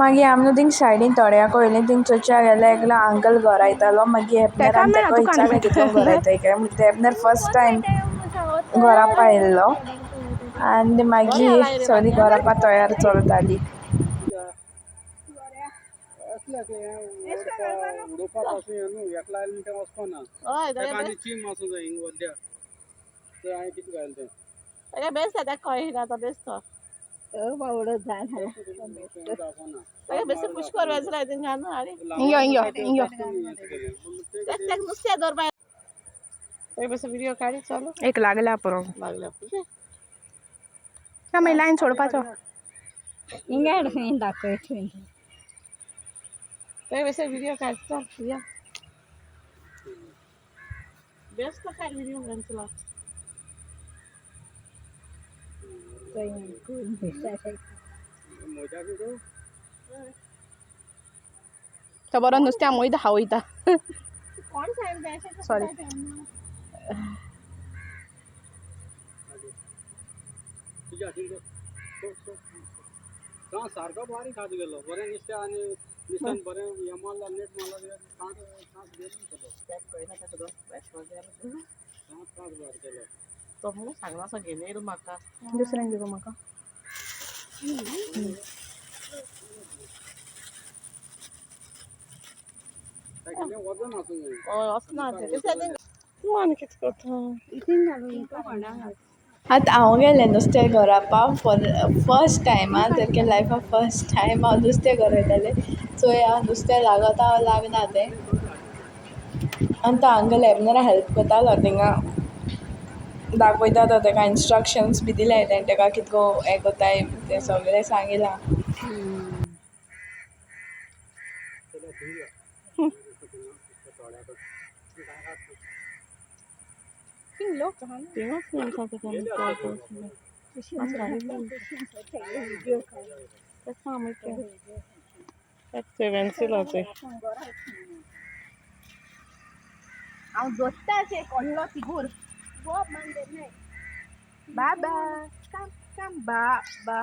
मागीर आमी न्हू थिंग सायडीन तोड्याक वयलीं थिंग चोवच्या गेल्यार एकलो अंकल गोरायतालो. मागीर एबनर तेका आमी मेळना तेका तुका आनी विचारलें कितको गोरायताय काय म्हूण. एबनर फर्स्ट टायम गोरावपा येयल्लो आनी मागीर सगळीं गोरावपा तयार चलताली. इंगो इंगो इंगो. एक लागल्या पुरो. ना मागीर लायन सोडपाचो. तो बरो नुस्त्या वयता वयता. सॉरी. सारको बारीक हात गेलो बरें नुस्तें आनी नुस्त्यान बरें हें मारला नेट मारला सांत सांत गेलो सांत सांत बारीक केलो. दुसऱ्यान दिगो म्हाका. कितें वजन आसूं जाय. आतां हांव गेलें नुस्तें गोरोवपा फॉर फर्स्ट टायम आं, सारकें लायफा फर्स्ट टायम हांव नुस्तें गरयतालें. चोया नुस्तें लागता वो लागना तें. आनी तो अंकल एबनरा हेल्प कोतालो थिंगा दाखयता तो तेका इन्स्ट्रक्शन्स बी दिल्याय तेणें तेका कितको हें कोत्ताय तें सगळें सांगिलां. लोक आहा न्हू. हांव दोत्ताचे कोणलो तिगूर. बाबा काम काम बा बा.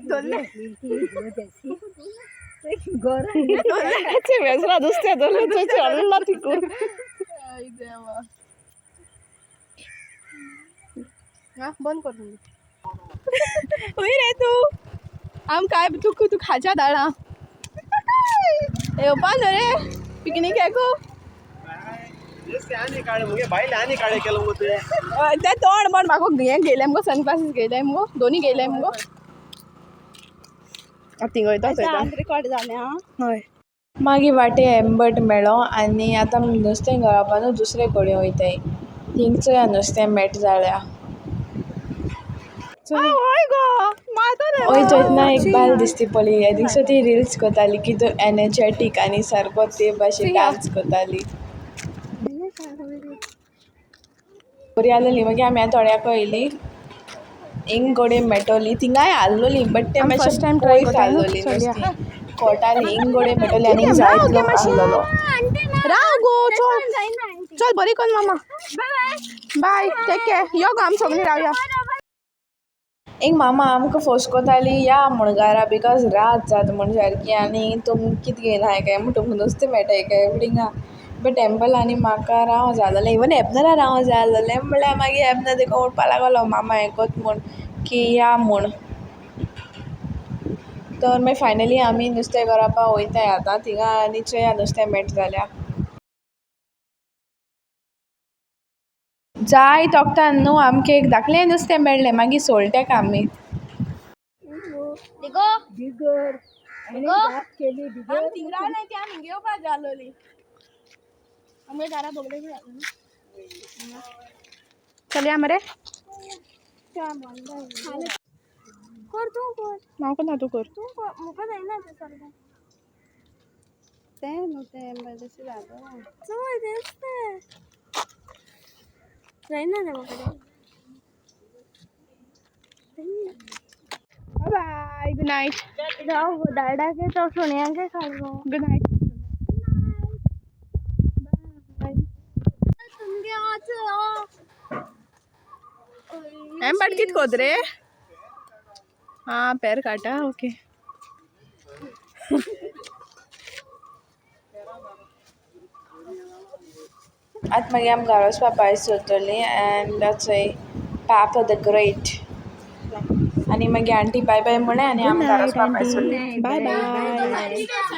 धरले नुस्तें धरलें चडला तिकूर. हा बंद कर. खंय रे तूं? आम काय तूं तूं खाच्या धाडा येवपा न्हू रे पिकनीक येको. बायले आनी काडे केलो मुगो तुवें. तें तोंड बंद. म्हाका हें घेयलें मुगो, सनग्लासीस घेयले मुगो, दोनी घेयले मुगो. आतां थिंग वयता चोयता. रिकॉर्ड जालें आं. हय. मागीर वाटे एम्बट मेळ्ळो आनी आतां आमी नुस्तें गरोवपा न्हू दुसरे कडेन वयताय. थिंग चोया नुस्तें मेट जाल्यार. हय गो मारता रे. वयर चोयतना एक बायल दिसती पडली. I think so ती रिल्स कोताली की तो एनर्जेटीक आनी सारको ते भाशेन डांस कोताली. बरी आसलेली. मागीर आमी आतां थोड्याक येयली हिंग कोडे मेटोली. थिंगाय आसलोली बट ते आमी मातशें फर्स्ट टायम ट्राय पयस कोताय न्हू, आसलोली चलया. नुस्तीं कोटाली. हिंग कोडे मेटोली आनी जायत लोक आसलोलो. राव गो, चल चल बरी कोन मामा. बाय, टेक केअर. यो गो, आमी सगळीं रावया. एक मामा आमकां फोर्स कोताली या म्हूण घारा because रात जाता म्हूण सारकी आनी तुम कित घेयनाय काय म्हूण तुमकां नुस्तें मेळटाय काय म्हूण थिंगा. बट टेंपल आनी म्हाका राव जाय आसलोलें, इवन एबनरा राव जाय आसलोलें. म्हणल्यार मागीर एबनर देखून उठपा लागलो मामा हें कोत म्हूण की या म्हूण. तर मागीर फायनली आमी नुस्तें गरोवपा वयताय आतां थिंगा आनी चोया नुस्तें मेट जाल्यार. जाय तोखतान न्हू आमकां एक धाकलें नुस्तें मेळ्ळें. मागीर सोडलें तेका आमी. आमी थिंग रावले ती आमी हिंगा येवपा जाय आसलोली. आमगे घरा बोगले बी जाता न्हू. चलया मरे. कर तूं कर. म्हाका ना, तूं कर. तूं कर, म्हाका जायना तें सारकें. तें न्हू तें बरें जाता. चल तेंच तें. जायना तें म्हाका. बाय, गुड नायट. जावं गो दाडाके तो सुण्यांके खाल गो. Good night. एम बाट कित कोत रे? हाँ, पेर काटा. ओके. आतां मागीर आमी घरा वचपा भायर सरतलीं एंड चोय पापा the great आनी मागीर आंटी बाय बाय म्हळें आनी आमी घरा वचपा भायर सरलीं. Bye bye.